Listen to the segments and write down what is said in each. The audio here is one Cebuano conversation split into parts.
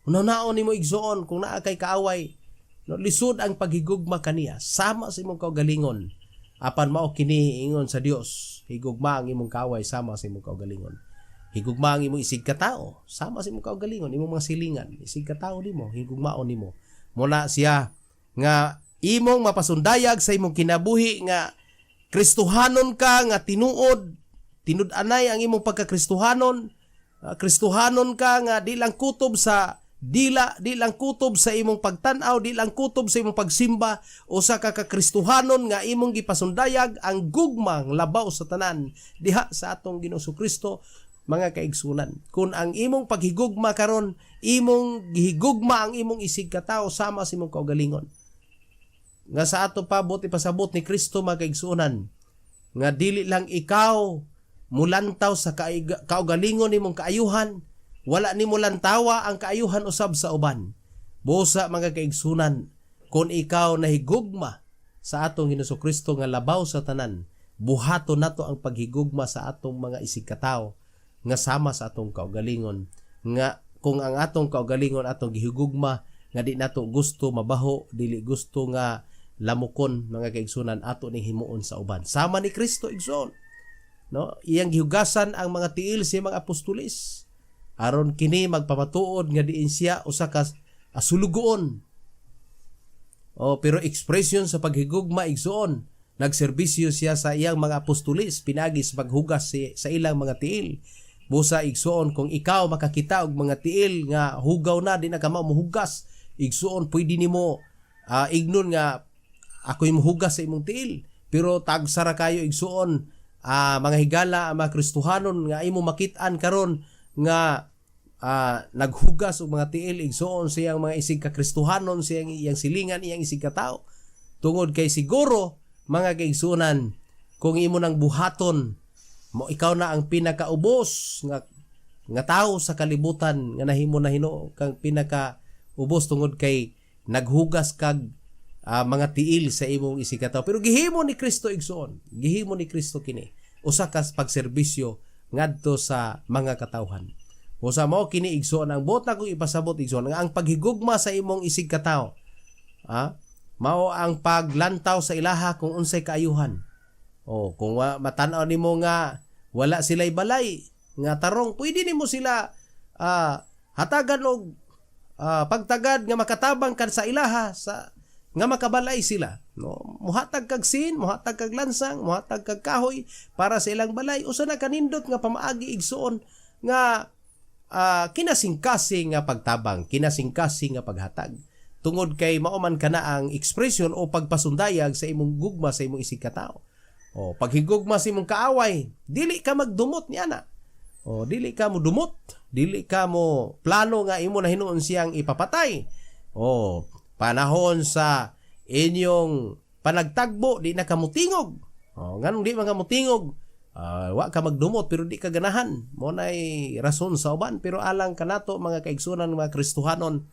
Hunahunaon nimo, igsoon, kung naa kay kaaway, no, lisod ang paghigugma kaniya sama sa imong kaugalingon. Apan mao kini ingon sa Dios, higugma ang imong kaaway sama sa imong kaugalingon. Higugma ang imong isig katao sama sa imong kaugalingon, imong mga silingan, isig katao nimo, higugmaon nimo. Muna siya nga imong mapasundayag sa imong kinabuhi nga Kristohanon ka nga tinuod, tinud-anay ang imong pagkakristohanon. Kristohanon ka nga di lang kutob sa dila, di lang kutob sa imong pagtan-aw, di lang kutob sa imong pagsimba, usa ka kakristohanon nga imong gipasundayag ang gugmang labaw sa tanan diha sa atong Ginoong Kristo. Mga kaigsunan, kung ang imong paghigugma karon, imong gihigugma ang imong isig katawo sama sa imong kaugalingon, nga sa ato pa buot ipasabot ni Kristo, mga kaigsunan, nga dili lang ikaw mulantaw sa kaugalingon nimong kaayuhan, wala nimo lantawa ang kaayuhan usab sa uban. Busa, mga kaigsunan, kung ikaw nahigugma sa atong Ginoong Kristo nga labaw sa tanan, buhaton nato ang paghigugma sa atong mga isig katawo nga sama sa atong kaugalingon, nga kung ang atong kaugalingon atong gihigugma nga di nato gusto mabaho, dili gusto nga lamukon, mga kaigsunan, ato ning himuon sa uban sama ni Kristo, igsoon, no? Iyang gihugasan ang mga tiil sa mga apostoles aron kini magpamatuod nga diin siya usa ka sulugoon. Oh, pero expression sa paghigugma, igsoon, nagserbisyo siya sa iyang mga apostoles pinagi sa paghugas sa ilang mga tiil. Busa, igsoon, kung ikaw makakita og mga tiil nga hugaw na, di na ka mohugas, igsoon, pwede nimo ignon nga ako'y mohugas sa imong tiil. Pero tagsa ra kayo, igsoon, mga higala, ang mga Kristohanon nga imo makit-an karon nga naghugas og mga tiil, igsoon, sa iyang mga isig ka Kristohanon, sa iyang silingan, iyang isig ka tao. Tungod kay siguro, mga kaigsunan, kung imo nang buhaton mo, ikaw na ang pinakaubos nga tao sa kalibutan nga nahimo na hinuo kang pinakaubos tungod kay naghugas kag mga tiil sa imong isig ka tao. Pero gihimo ni Kristo, igsoon, gihimo ni Kristo kini usa ka pagserbisyo ngadto sa mga katawhan. Usa mao kini, igsoon, ang buot akong ipasabot, igsoon, nga ang paghigugma sa imong isig katawo, mao ang paglantaw sa ilaha kung unsay kaayuhan. O kung matan-aw nimo nga wala sila'y balay nga tarong, pwede nimo sila hatagan og pagtagad nga makatabang kan sa ilaha sa nga makabalay sila, no? Muhatag kag sin, muhatag kag lansang, muhatag kag kahoy para sa ilang balay. Usa na kanindot nga pamaagi, igsoon, nga kinasingkasing nga pagtabang, kinasingkasing nga paghatag, tungod kay mao man kana ang expression o pagpasundayag sa imong gugma sa imong isig katao. O paghigugma sa imong kaaway, dili ka magdumot niya na. O dili ka mo dumot, dili ka mo plano nga imo na hinuon siyang ipapatay. O panahon sa inyong panagtagbo, di na ka mutingog. O nganong di man ka mutingog? Wa ka magdumot pero di ka ganahan. Mao nay rason sa uban, pero alang kanato, mga kaigsunan, mga Kristohanon,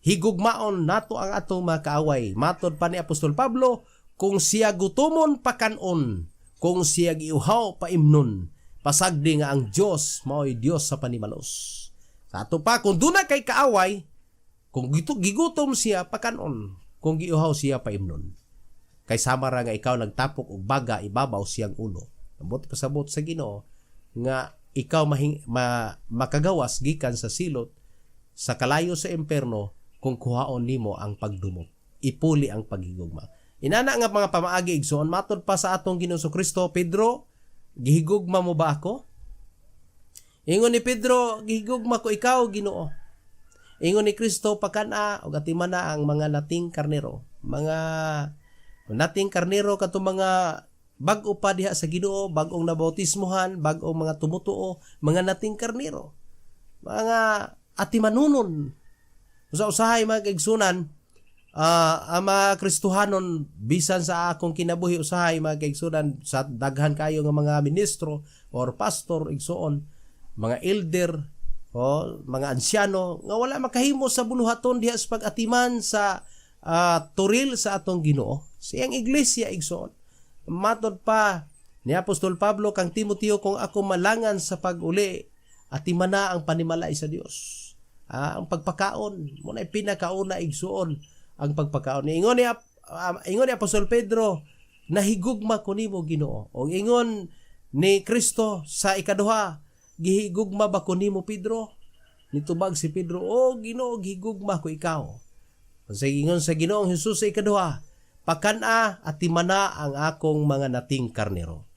higugmaon nato ang atong mga kaaway. Matod pa ni Apostol Pablo, kung siya gutomon, pakanon, kung siya giuhaw, paimnon. Pasagdi nga ang Dios mao'y Dios sa panimalos. Sa ato pa, kung duna kay kaaway, kung gigutom siya, pakanon, kung giuhaw siya, paimnon. Kay sama ra nga ikaw nagtapok og baga ibabaw siyang ulo. Ambot pasabot sa Ginoo nga ikaw makagawas gikan sa silot sa kalayo sa imperno kung kuhaon nimo ang pagdumot. Ipuli ang paghigugma. Inana nga mga pamaagi, igsoon, matod pa sa atong Ginoong Kristo, "Pedro, gihigugma mo ba ako?" Ingon ni Pedro, "Gihigugma ko ikaw, Ginoo." Ingon ni Kristo, "Pakana og atimana ang mga nating karnero." Mga nating karnero katong mga bag-o pa diha sa Ginoo, bag-ong nabautismohan, bag-ong mga tumutuo, mga nating karnero. Mga atimanunon. Usa-usahay, mga kaigsunan, ang mga Kristohanon bisan sa akong kinabuhi usahay, mga kaigsunan, sa daghan kayo nga mga ministro or pastor, igsoon, mga elder o mga ansyano nga wala makahimo sa buluhaton diha sa pag-atiman sa toril sa atong Ginoo, sa iyang iglesia, igsoon. Matod pa ni Apostol Pablo kang Timoteo, "Kung ako malangan sa pag-uli, atimana ang panimalay sa Dios." Ang pagpakaon mo na pinakauna, igsuon, ang pagpakaon. Ingon ni Apostol Pedro, "Nahigugma ko nimo, Ginoo." Og ingon ni Kristo sa ikaduha, "Gihigugma ba ko nimo, Pedro?" Nitubag si Pedro, "O Ginoo, gihigugma ko ikaw." Sa ingon sa Ginoong Hesus sa ikaduha, "Pakan-a at timana ang akong mga nating karnero."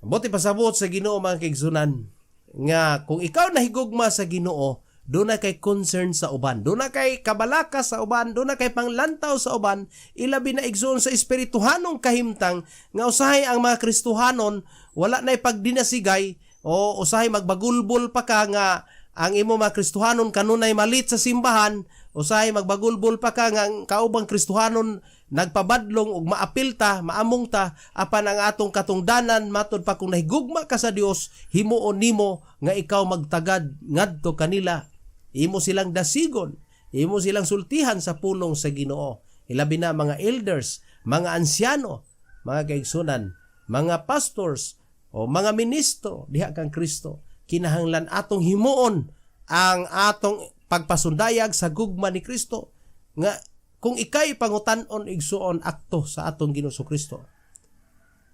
Buot ipasabot sa Ginoo, mga kaigsunan, nga kung ikaw nahigugma sa Ginoo, duna kay concern sa uban, duna kay kabalaka sa uban, duna kay panglantaw sa uban, ilabi na, igsoon, sa espirituhanong kahimtang nga usahay ang mga Kristohanon wala na pagdinasigay o usahay magbagulbol pa ka nga ang imo mga Kristohanon kanunay malit sa simbahan, usahay magbagulbol pa ka nga ang kaubang Kristohanon nagpabadlong ug maapil ta, maamong ta, apan ang atong katungdanan, matod pa kung nahigugma ka sa Dios, himuon nimo nga ikaw magtagad ngadto kanila. Imo silang dasigon, imo silang sultihan sa pulong sa Ginoo. Ilabi na mga elders, mga ansyano, mga kaigsunan, mga pastors o mga ministro diha kang Kristo. Kinahanglan atong himuon ang atong pagpasundayag sa gugma ni Kristo nga kung ikay pangutan-on, igsuon, akto sa atong Ginoo Kristo.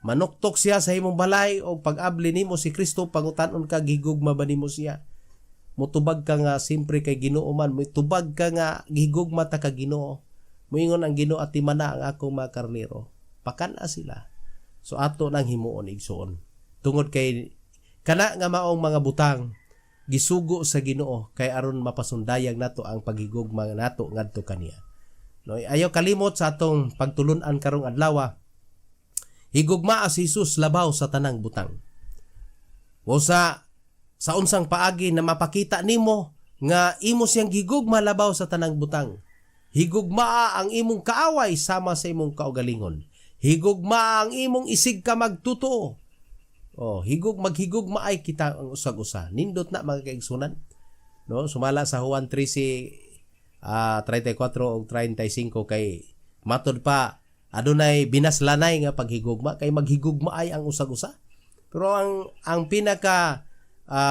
Manuktok siya sa imong balay o pag-abli nimo si Kristo, pangutan-on ka, gigugma ba nimo siya? Mutubag ka nga simpre kay Ginoo man, mutubag ka nga gihigugma ta ka Ginoo. Moingon ang Ginoo, "Atimana ang akong mga karnero." Pakan-a sila. So ato nang himuon, igsuon. Tungod kay kana nga maong mga butang gisugo sa Ginoo kay aron mapasundayag nato ang paghigugma nato ngadto kaniya. No, ayaw kalimot sa atong pagtulun-an karong adlaw. Higugmaa si Jesus labaw sa tanang butang. O sa unsang paagi na mapakita nimo nga imo siyang gigugma labaw sa tanang butang? Higugmaa ang imong kaaway sama sa imong kaugalingon. Higugmaa ang imong isig ka magtutoo. Oh, maghigugma ay kita ang usag-usa. Nindot na, mga kaigsunan. No, sumala sa Juan 13 34 ug 35, kay matod pa adunay binaslanay nga paghigugma kay maghigugma ay ang usag-usa. Pero ang pinaka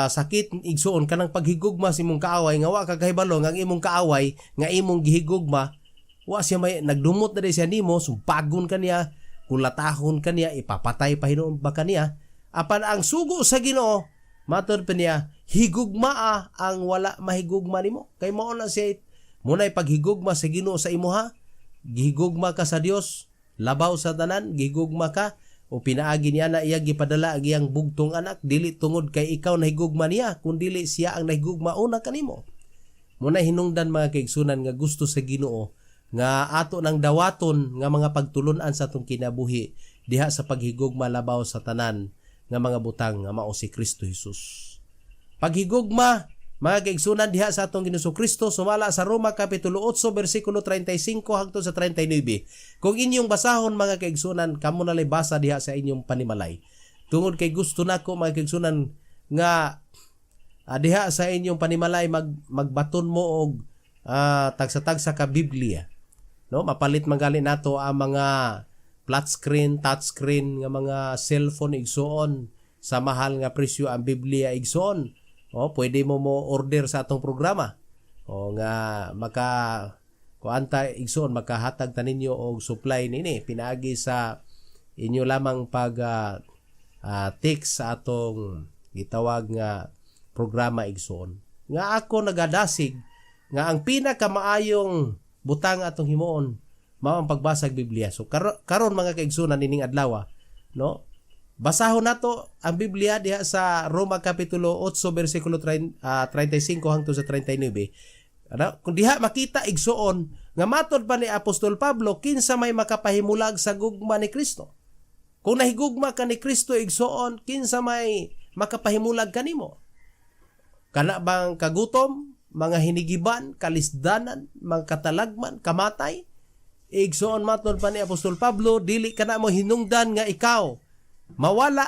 sakit, igsuon, kanang paghigugma sa imong kaaway nga wa ka kahibalo nga ang imong kaaway nga imong gihigugma, wa siya may nagdumot na siya nimo, sumpagon ka niya, kulatahon ka niya, ipapatay pa hinuon ba kaniya. Apan ang sugo sa Ginoo, matod pa niya, higugmaa ang wala mahigugma nimo, kay mao na siya munay paghigugma sa Ginoo sa imuha. Gihigugma ka sa Dios labaw sa tanan, gihigugma ka o pinaagi niya na iyang gipadala ang iyang bugtong anak, dili tungod kay ikaw nahigugma niya, kundili siya ang nahigugma una kanimo. Muna hinungdan, mga kaigsunan, nga gusto sa Ginoo nga ato nang dawaton nga mga pagtulunan sa atong kinabuhi diha sa paghigugma labaw sa tanan nga mga butang nga mao si Kristo Jesus. Paghigugma, mga kaigsunan, diha sa atong Ginoo Kristo sumala sa Roma kapitulo 8 bersikulo 35 hangtod sa 39. Kung inyong basahon, mga kaigsunan, kamo na basa diha sa inyong panimalay. Tungod kay gusto nako, mga kaigsunan, nga diha sa inyong panimalay magbaton mo og tagsa-tagsa ka Biblia. No, mapalit man gali nato ang mga flat screen, touch screen nga mga cellphone, igsuon, sa mahal nga presyo ang Biblia, igsuon. O, pwede mo mo order sa atong programa. O nga maka kuan ta, igsuon, makahatag ta ninyo og supply nini pinaagi sa inyo lamang pag text sa atong gitawag nga programa, igsuon. Nga ako nagadasig nga ang pinakamaayong butang atong himuon mao ang pagbasa og Biblia. So karon, mga kaigsunan, ining adlaw, no? Basahon nato ang Biblia diha sa Roma kapitulo 8 bersikulo 30, 35 hangtod sa 39. Ano? Kung diha makita, igsuon, nga matod pa ni Apostol Pablo, kinsa may makapahimulag sa gugma ni Kristo? Kung nahigugma ka ni Kristo, igsuon, kinsa may makapahimulag kanimo? Kana bang kagutom, mga hinigiban, kalisdanan, mga katalagman, kamatay? Igsuon, matod pa ni Apostol Pablo, dili kana mo hinungdan nga ikaw mawala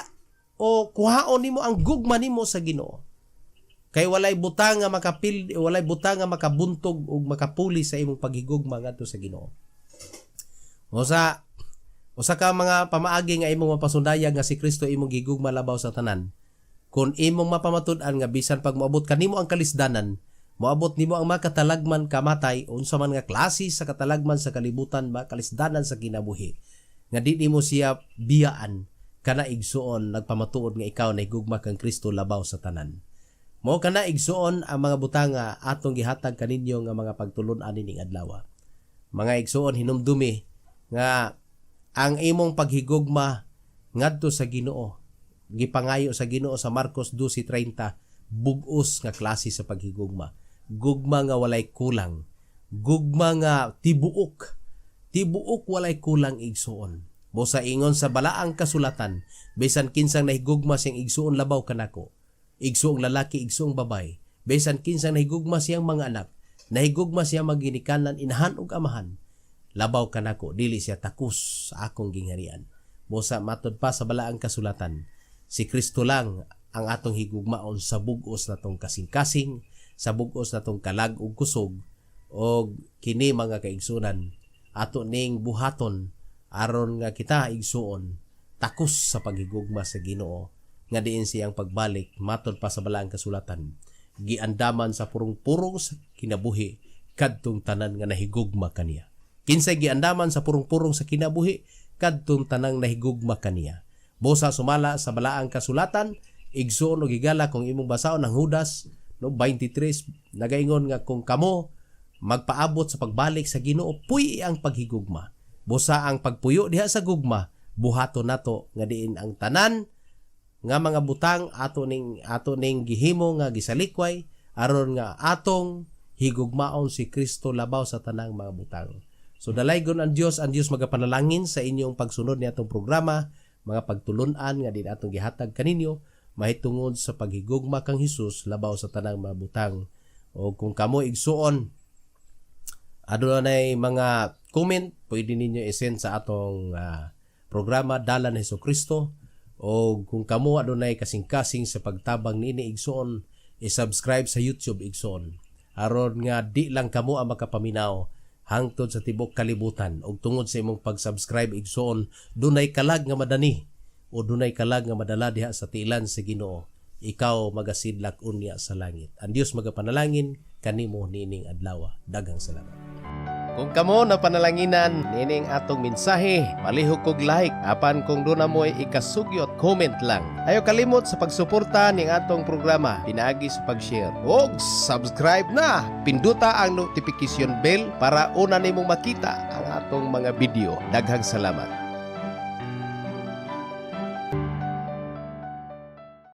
o kuhaon nimo ang gugma nimo sa Ginoo. Kay walay butang nga makapil, walay butang nga makabuntog ug makapuli sa imong paghigugma ngadto sa Ginoo. O sa usa ka mga pamaagi nga imong mapasundayag nga si Kristo imong gigugma labaw sa tanan. Kung imong mapamatud-an nga bisan pag moabot kanimo ang kalisdanan, Moabot nimo ang makatalagman kamatay, unsa man nga klase sa katalagman sa kalibutan, makalisdanan sa kinabuhi nga di nimo siya biyaan, kana, igsuon, nagpamatuod nga ikaw nahigugma kang Kristo labaw sa tanan. Mao kana, igsuon, ang mga butanga atong gihatag kaninyo nga mga pagtulon-an nining adlaw. Mga igsuon, hinumdumi nga ang imong paghigugma ngadto sa Ginoo, gipangayo sa Ginoo sa Marcos 12:30, bug-os nga klase sa paghigugma. Gugma nga walay kulang. Gugma nga tibuok. Tibuok, walay kulang, igsuon. Busa ingon sa balaang kasulatan, bisan kinsang nahigugma siyang igsuon labaw kanako, igsuong lalaki, igsuong babay, bisan kinsang nahigugma siyang mga anak, nahigugma siya maginikanan, inahan ug amahan, labaw kanako, dili siya takos sa akong gingharian. Busa matod pa sa balaang kasulatan, si Kristo lang ang atong higugmaon sa bug-os natong kasing-kasing, sa bug-os natong kalag ug kusog. Og kini, mga kaigsunan, ato ning buhaton aron nga kita, igsuon, takos sa paghigugma sa Ginoo nga diin siyang pagbalik, matod pa sa balaang kasulatan, giandaman sa purong-purong sa kinabuhi kadtong tanan nga nahigugma kaniya. Kinsay giandaman sa purong-purong sa kinabuhi? Kadtong tanang nahigugma kaniya. Busa sumala sa balaang kasulatan, igsuon og higala, kung imong basaon ang Judas, no, 23, nagaingon nga kung kamo magpaabot sa pagbalik sa Ginoo, puy ang paghigugma. Busa ang pagpuyo diha sa gugma, buhaton nato nga diin ang tanan nga mga butang ato ning gihimo nga gisalikway aron nga atong higugmaon si Kristo labaw sa tanang mga butang. So dalaygon ang Dios, ang Dios magapanalangin sa inyong pagsunod ni atong programa, mga pagtulun-an nga din atong gihatag kaninyo mahitungod sa paghigugma kang Hesus labaw sa tanang mga butang. O kung kamo, igsuon, adunay mga comment, pwede ninyo i-send sa atong programa Dalan ni Kristo. O kung kamo adunay kasing-kasing sa pagtabang niini, igsuon, i-subscribe sa YouTube, igsuon, aron nga di lang kamo ang makapaminaw, hangtod sa tibok kalibutan. Og tungod sa imong pag-subscribe, igsuon, dunay kalag nga madani o dunay kalag nga madala diha sa tiilan sa Ginoo. Ikaw magasidlak unya sa langit. Ang Dios magapanalangin kanimo niining adlaw. Daghang salamat. Kung kamo na panalanginan nining atong mensahe, palihog kog like. Apan kung duna mo'y ikasugyot, comment lang. Ayaw kalimot sa pagsuporta ning atong programa pinaagi sa pag-share. Og subscribe na. Pinduta ang notification bell para una nimong makita ang atong mga video. Daghang salamat.